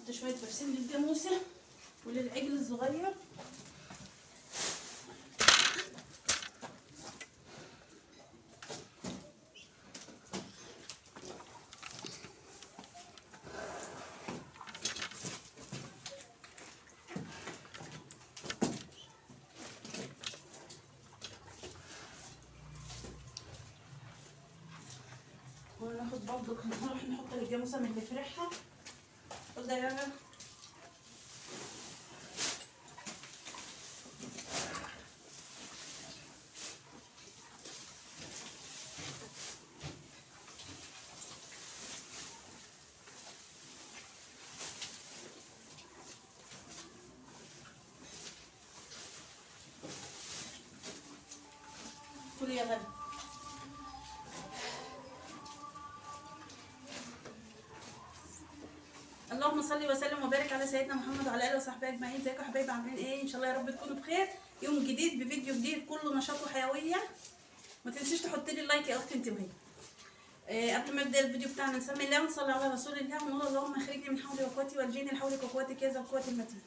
نحط شوية برسيم للجاموسه وللعجل الصغير. وناخد برضو نروح نحط الجاموسة من اللي فرحها. خد يا يارا. كل يا غالي. اللهم صل وسلم وبارك على سيدنا محمد وعلى اله وصحبه اجمعين. ازيكم يا حبايبي، عاملين ايه؟ ان شاء الله يا رب تكونوا بخير. يوم جديد بفيديو جديد كله نشاط وحيوية. ما تنسيش تحطي لي ال like يا اختي انت وهي. قبل ما ابدا الفيديو بتاعنا نسمي الله ونصلي على رسول الله ونقول اللهم اخرجني من حولي وقوتي والجيني لحولك وقوتك يا ذا القوة المتين.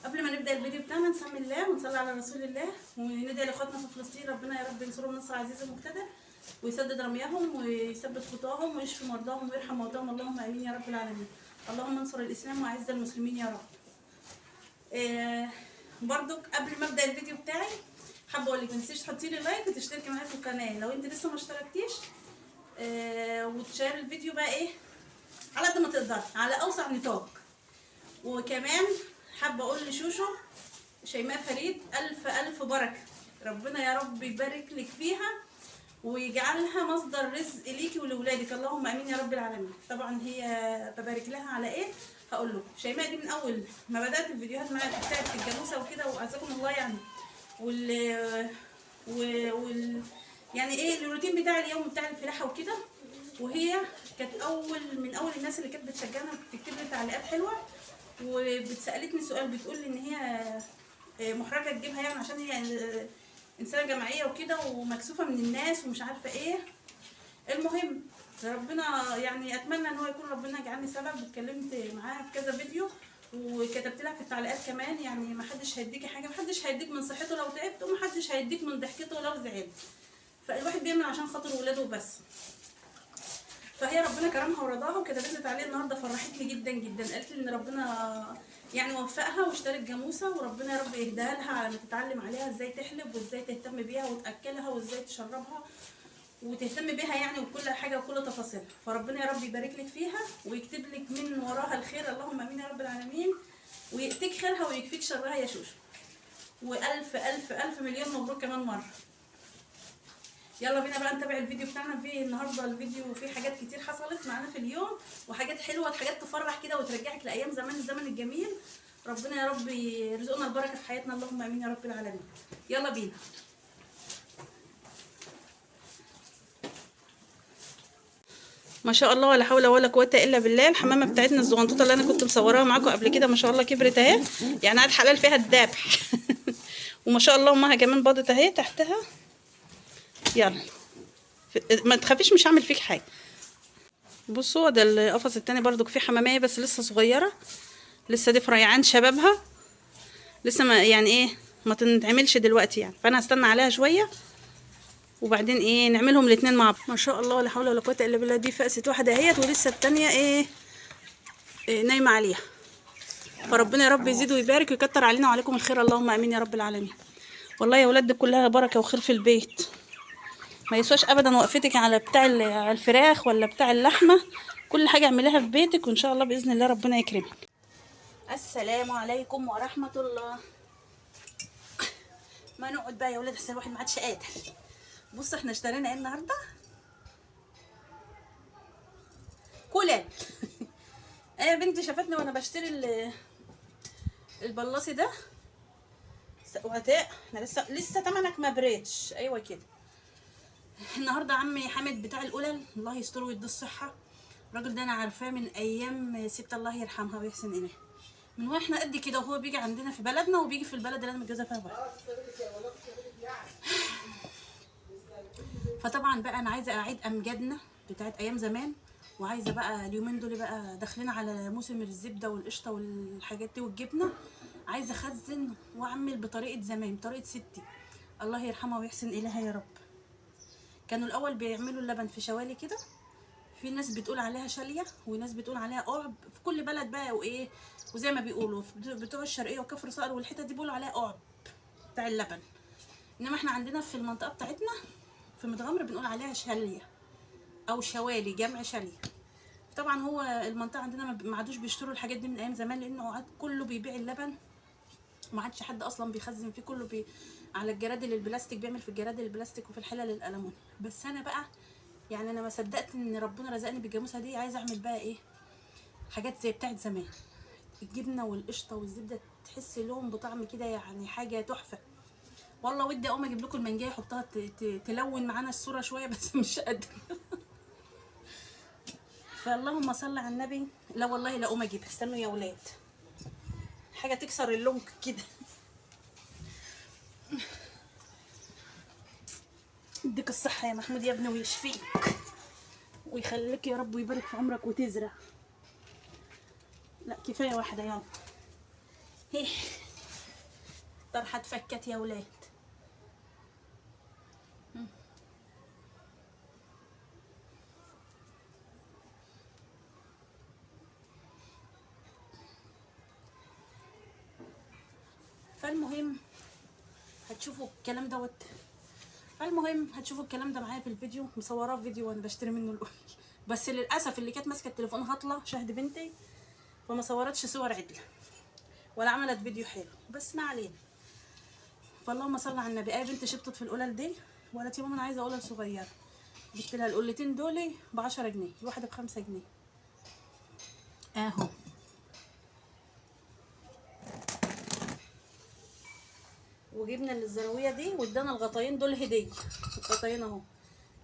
قبل ما نبدا الفيديو بتاعنا نسمي الله ونصلي على رسول الله وندعي لاخواتنا في فلسطين، ربنا يا رب ينصرهم نصر عزيز مقتدر ويسدد رميهم ويثبت خطاهم ويشفي مرضاهم ويرحم موتاهم، اللهم امين يا رب العالمين. اللهم انصر الاسلام واعز المسلمين يا رب. برضو قبل ما ابدا الفيديو بتاعي حابة اقول لك ما تنسيش تحطي لي like وتشتركي معايا في القناة لو انت لسه ما اشتركتيش، وتشير الفيديو بقى ايه على قد ما تقدر على اوسع نطاق. وكمان حابة اقول لشوشو شيماء فريد الف الف بركة، ربنا يا رب يبارك لك فيها ويجعلها مصدر رزق ليكي ولولادك، اللهم امين يا رب العالمين. طبعا هي ببارك لها على ايه هقول لكم. شيماء دي من اول ما بدات الفيديوهات معايا بتاعت الجاموسة وكده، وعزكم الله يعني وال يعني ايه الروتين بتاع اليوم بتاع الفلاحة وكده، وهي كانت اول من اول الناس اللي كانت بتشجعنا وبتكتب لي تعليقات حلوة، وبتسالتني سؤال بتقول لي ان هي محرجه تجيبها يعني عشان هي انسانه جماعية وكده ومكسوفه من الناس ومش عارفه ايه. المهم ربنا يعني اتمنى ان هو يكون ربنا يجعلني سبب. اتكلمت معاها في كذا فيديو وكتبت لها في التعليقات كمان، يعني ما حدش هيديكي حاجة، ما حدش هيديك من صحته لو تعبت، وما حدش هيديك من ضحكته لو زعلت، فالواحد بيعمل عشان خاطر ولاده بس. فهي ربنا كرمها ورضاها وكتبت لي تعليق النهارده فرحتني جدا جدا، قالت لي ان ربنا يعني وفقها واشترت جاموسه، وربنا يا رب يهديها لها على ما تتعلم عليها ازاي تحلب وازاي تهتم بيها وتاكلها وازاي تشربها وتهتم بيها يعني وكل حاجة وكل تفاصيلها. فربنا يا رب يبارك لك فيها ويكتب لك من وراها الخير، اللهم امين يا رب العالمين، ويأتيك خيرها ويكفيك شرها يا شوشو. والف الف الف مليون مبروك كمان مرة. يلا بينا بقى نتابع الفيديو بتاعنا في النهارده. الفيديو فيه حاجات كتير حصلت معانا في اليوم، وحاجات حلوة، حاجات تفرح كده وترجعك لايام زمان، الزمن الجميل. ربنا يا رب يرزقنا البركة في حياتنا، اللهم امين يا رب العالمين. يلا بينا. ما شاء الله ولا حول ولا قوة الا بالله. الحمامة بتاعتنا الزغنطوطه اللي انا كنت مصوراها معاكم قبل كده ما شاء الله كبرت اهي، يعني قاعد حلال فيها الذبح. وما شاء الله امها كمان باضت اهي تحتها. يلا ما تخافيش مش هعمل فيك حاجة. بصوا ده القفص التاني برضو فيه حماميه بس لسه صغيرة، لسه دي في ريعان شبابها، لسه ما يعني ايه ما تنعملش دلوقتي يعني، فانا هستنى عليها شوية وبعدين ايه نعملهم الاثنين مع بعض. ما شاء الله ولا حول ولا قوة الا بالله. دي فقست واحدة اهيت ولسه الثانية ايه نايمة عليها. فربنا يا رب يزيد ويبارك ويكتر علينا وعليكم الخير، اللهم امين يا رب العالمين. والله يا ولاد دي كلها بركة وخير في البيت، ما يسواش ابدا وقفتك على بتاع الفراخ ولا بتاع اللحمة، كل حاجة اعمليها في بيتك وان شاء الله باذن الله ربنا يكرمك. السلام عليكم ورحمة الله. ما نقعد بقى يا ولاد احسن الواحد ما عادش قادر. بصوا احنا اشترينا ايه النهارده؟ كولال. ايه بنتي شافتني وانا بشتري البلاصي ده وهتاء، احنا لسه تمنك ما بريتش. ايوه كده. النهارده عمي حامد بتاع القلل الله يستره ويديه الصحة، الراجل ده انا عارفاه من ايام ست الله يرحمها ويحسن اليها، من واحنا قد كده وهو بيجي عندنا في بلدنا وبيجي في البلد اللي انا متجوزة فيها برضه. فطبعا بقى انا عايزه اعيد امجادنا بتاعت ايام زمان، وعايزه بقى اليومين دول بقى داخلين على موسم الزبدة والقشطه والحاجات دي والجبنه، عايزه اخزن واعمل بطريقة زمان، بطريقة ستي الله يرحمها ويحسن اليها يا رب. كانوا الاول بيعملوا اللبن في شوالي كده، في ناس بتقول عليها شاليه وناس بتقول عليها قعب، في كل بلد بقى وايه، وزي ما بيقولوا بتوع الشرقية وكفر صقر والحتة دي بيقولوا عليها قعب بتاع اللبن، انما احنا عندنا في المنطقة بتاعتنا في متغمر بنقول عليها شاليه او شوالي، جمع شاليه. طبعا هو المنطقة عندنا ما عادوش بيشتروا الحاجات دي من ايام زمان، لانه عاد كله بيبيع اللبن وما عادش حد اصلا بيخزن فيه، كله على الجرادل البلاستيك، بيعمل في الجرادل البلاستيك وفي الحلل الالموني. بس انا بقى يعني انا ما صدقت ان ربنا رزقني بالجاموسه دي، عايزه اعمل بقى ايه حاجات زي بتاعت زمان، الجبنة والقشطه والزبده تحس لهم بطعم كده، يعني حاجة تحفة والله. ودي اقوم اجيب لكم المنجايه احطها تلون معانا الصورة شوية، بس مش قادرة. فاللهم صل على النبي. لا والله لا اقوم اجيبها، استنوا يا ولاد، حاجة تكسر اللون كده. اديك الصحة يا محمود يا ابني ويشفيك ويخليك يا رب ويبارك في عمرك وتزرع. لا كفاية واحدة، يلا. ايه طرحه اتفكت يا ولاد. فالمهم هتشوفوا الكلام دوت، فالمهم هتشوفوا الكلام ده معايا في الفيديو، مصوراه في فيديو وانا بشتري منه القليل، بس للاسف اللي كانت ماسكه التليفون هطله شهد بنتي، فما صورتش صور عدله ولا عملت فيديو حلو، بس ما علينا. فاللهم صل على النبي. ايه بنتي شبطت في القلل دي وقالت يا ماما انا عايزه قلل صغيرة، جبت لها القلتين دول ب 10 جنيه، الواحدة ب 5 جنيه اهو. وجبنا الزراويه دي وادانا الغطاين دول هديه، الغطاين اهو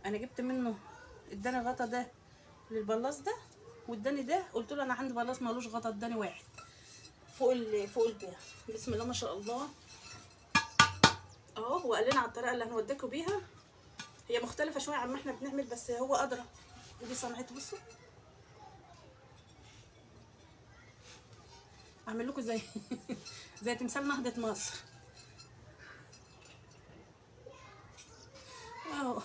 انا جبت منه، اداني الغطا ده للبلاص ده واداني ده، قلت له انا عندي بلاص مالوش غطا، اداني واحد فوق فوق البيع. بسم الله ما شاء الله اهو. وقال لنا على الطريقة اللي هنوديكوا بيها، هي مختلفة شوية عن ما احنا بنعمل، بس هو ادرى ودي صنعته. بصوا اعمل لكم زي زي تمثال نهضة مصر اهو.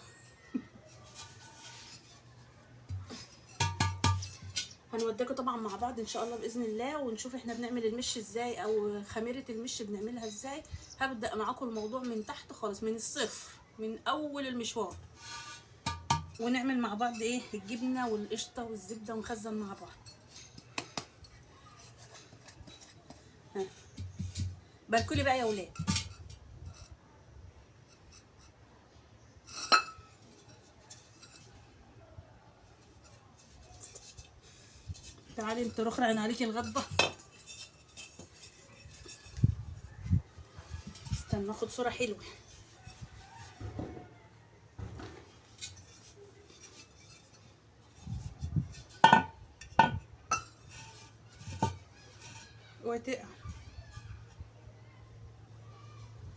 هنوديكوا طبعا مع بعض ان شاء الله باذن الله، ونشوف احنا بنعمل المش ازاي او خميره المش بنعملها ازاي. هبدا معاكم الموضوع من تحت خالص، من الصفر، من اول المشوار، ونعمل مع بعض ايه الجبنة والقشطه والزبده ونخزن مع بعض. ها باركولي بقى يا ولاد. تعالي انت رخرة انا عليكي الغضبة. استنى اخد صورة حلوة. اوعي تقع،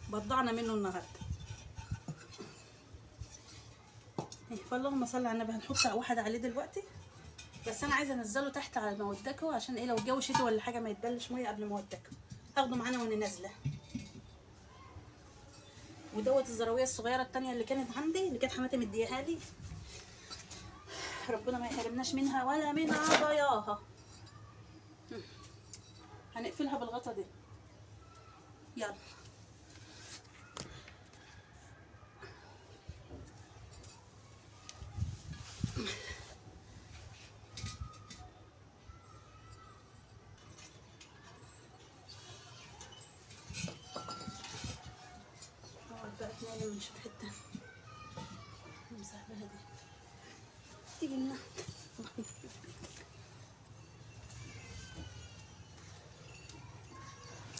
بضعنا منه النهارده. فاللهم صل على النبي. هنحط واحد عليه دلوقتي، بس انا عايزه انزله تحت على ما اودكه، عشان ايه لو الجو شتي ولا حاجة ما يتبلش مية قبل ما اودكه. هاخده معانا وانا نازله. ودوت الزراويه الصغيرة التانية اللي كانت عندي، اللي كانت حماتي مديها لي، ربنا ما يحرمناش منها ولا من عطاياها. هنقفلها بالغطا دي. يلا بقى نشوف حتة نمسح بها دي تيجي لنا.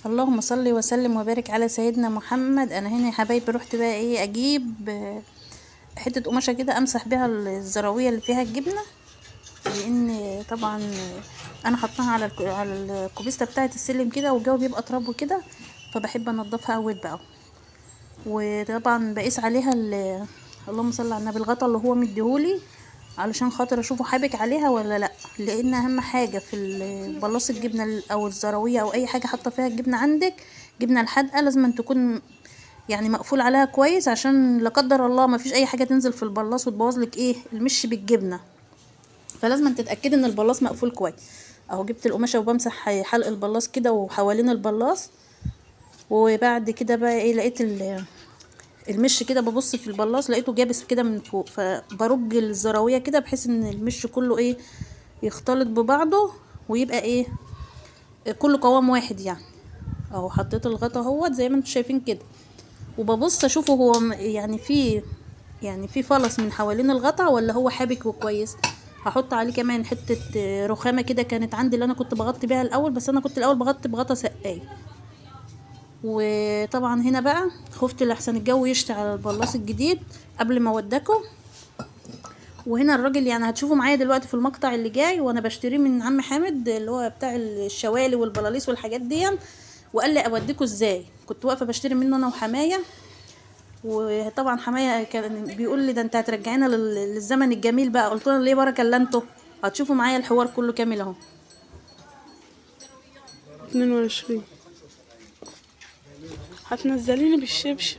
اللهم صل وسلم وبارك على سيدنا محمد. انا هنا يا حبايبي رحت بقى ايه اجيب حتة قماشة كده امسح بيها الزراويه اللي فيها الجبنة، لان طبعا انا حطاها على الكوبيسته بتاعه السلم كده، والجو بيبقى تراب وكده، فبحب انضفها اول باول. وطبعا بقيس عليها اللهم صل على النبي الغطا اللي هو مديهولي، علشان خاطر اشوفه حابك عليها ولا لا، لان اهم حاجة في بلاص الجبنة او الزراويه او اي حاجة حاطه فيها الجبنة عندك، جبنه الحادقه لازم أن تكون يعني مقفول عليها كويس، عشان لا قدر الله ما فيش اي حاجة تنزل في البلاص وتبوظ لك ايه المش بالجبنه. فلازم أن تتاكدي ان البلاص مقفول كويس. اهو جبت القماشه وبمسح حلق البلاص كده وحوالين البلاص. وبعد كده بقى ايه، لقيت المش كده، ببص في البلاص لقيته جابس كده من فوق، فبرج الزراويه كده بحيث ان المش كله ايه يختلط ببعضه ويبقى ايه كله قوام واحد يعني. اهو حطيت الغطا اهوت زي ما انتم شايفين كده، وببص اشوفه هو يعني في فلس من حوالين الغطا ولا هو حابك وكويس. هحط عليه كمان حتة رخامه كده كانت عندي اللي انا كنت بغطي بيها الاول، بس انا كنت الاول بغطي بغطا سقاية. وطبعا هنا بقى خفت لحسن الجو يشتي على البلاص الجديد قبل ما اودكه. وهنا الراجل يعني هتشوفوا معايا دلوقتي في المقطع اللي جاي وانا بشتريه من عم حامد اللي هو بتاع الشوالي والبلاليص والحاجات دي، وقال لي اوديكوا ازاي. كنت واقفة بشتري منه انا وحماية، وطبعا حماية كان بيقول لي ده انت هترجعينا للزمن الجميل بقى. قلت له ليه بركة الا انتوا، هتشوفوا معايا الحوار كله كامل اهو. 22 هتنزليني بالشبشب.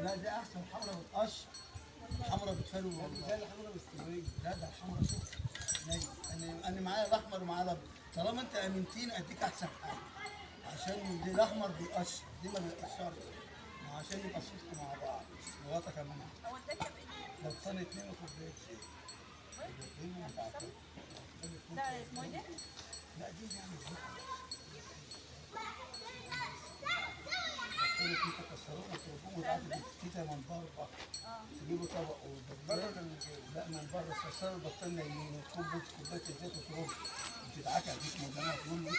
لا دي احسن، الحمرا بتقشر، الحمرا بتفلو والله. ده الحمرا مستوية، لا ده الحمرا شوف. انا معايا الاحمر ومعايا الابيض، طالما انت امنتيني اديك احسن حاجة، عشان دي الاحمر بيقشر، دي ما بيقشرش، عشان يبقى صوتكم مع بعض. الغطا كمان بطانه 2 وكوبايه زيت. ده اسمه ايه ده؟ لا دي يعني من بره، تجيبوا طبق لا من بره تكسروا البطانيه يمين وتكبوا كوباية الزيت وترب وتدعكها فيك من زمان تقول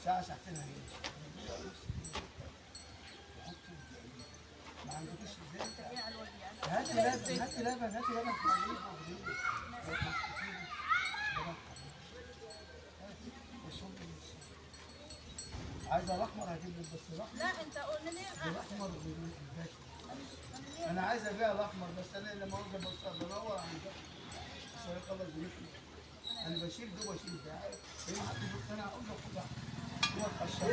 ساعة ساعتين هي ما عندكوش زيت. هاتي لبن، هاتي لبن، هاتي لبن حليب عايزه الاحمر هجيب لك، بس الاحمر لا انت قلنا ليه الاحمر. انا عايز ابيع الاحمر، بس انا لما عاوز ابص بدور على ده عشان اخلص دنيتي. انا بشيل ده وبشيل ده، ايه ما حد بيقتنع اقول له خد هو اتقشر.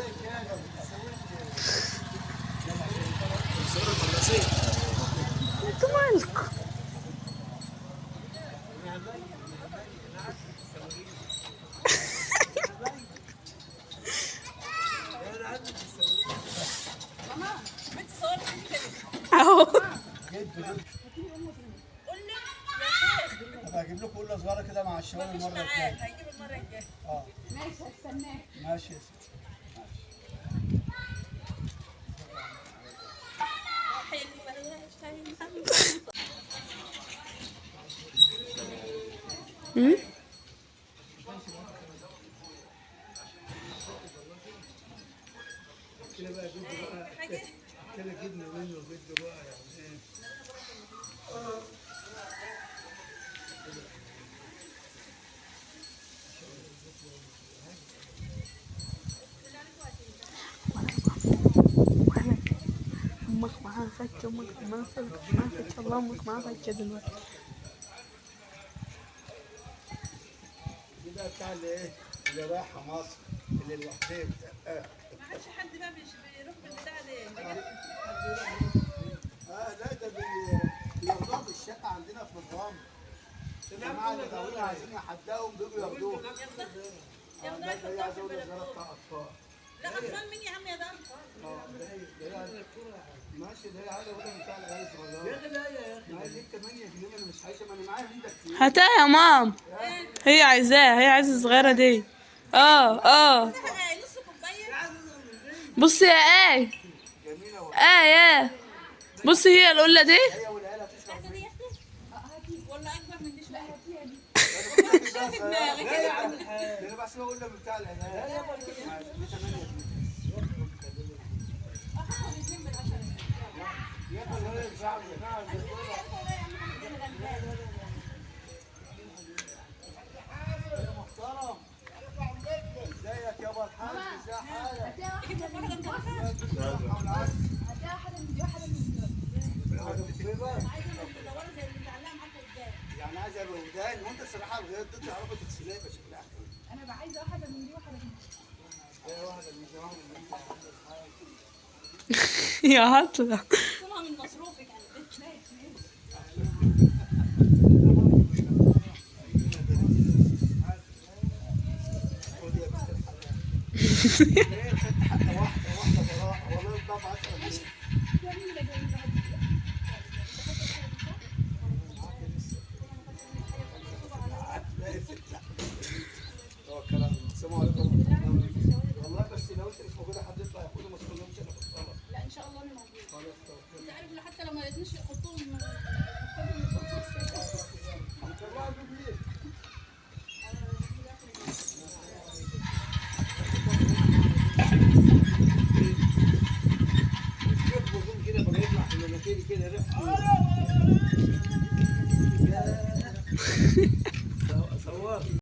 انتوا مالكم؟ اهو. طب هجيب لكم قلة صغيرة كده مع الشوالي المرة الجاية. هيجيب المرة الجاية. اه ماشي، هستناك. ماشي يا ستي، ماشي. كده بقى جبنا بقى كده جبنا منه جد بقى يعني ايه. امك معاها فكه، امك معاها فكه، معاها فكه، الله امك معاها فكه دلوقتي. دي بقى بتاع اللي ايه اللي رايحة مصر اللي لوحدها. ما عادش حد بقى بيروح بالبتاع ده. لا ده بياخدوها في الشقة عندنا في الرمل. الجماعة اللي غاويين عايزين يحدقهم بيجوا ياخدوها. ياخدوها يحطوها في البلكونه. لا اطفال مين يا عم يا ده؟ ماشي، ده هي عايزه اقول بتاع العيال الصغيرة. يا اخي لا يا اخي، ما دي 8 جنيه، انا مش عايزه، ما انا معايا من ده كتير. هاتها يا مام، هي عايزاها، هي عايزه الصغيرة دي. اه نص كوباية. بصي يا ايه، ايه بصي هي القلة دي. ولا اكبر من دي شوية؟ دخلها في دماغك. لا يا عم الحاج، انا بحسب اقول لك بتاع العلاج. لا يابا 8 جنيه. يابا لا ينفع. يا محترم، ازيك يابا الحاج؟ ازي حالك؟ هتلاقي واحدة من دي واحدة من دي. يعني عايز ابقى ودان، وانت الصراحة الغير دي تعرفي تغسليها يبقى شكلها حلو. انا بقى عايزه واحدة من دي واحدة من دي. واحدة من دي واحدة من دي. يا عطلة. طلع من مصروفك على فكرة. خد يا بنت الحلال. ليه خدت حتى واحدة واحدة براءه والله ب 10 جنيه. السلام عليكم. والله بس لو انت مش موجودة حد يطلع ياخده، ما تقولهمش انا في الطلب. لا ان شاء الله انا موجودة. خلاص توكلنا. انت عارف لو حتى لو ما لقيتنيش حطهم. طلعوا البيت ليه؟ الشيخ بيقوم كده بقى يطلع في مناخيري كده ريحته.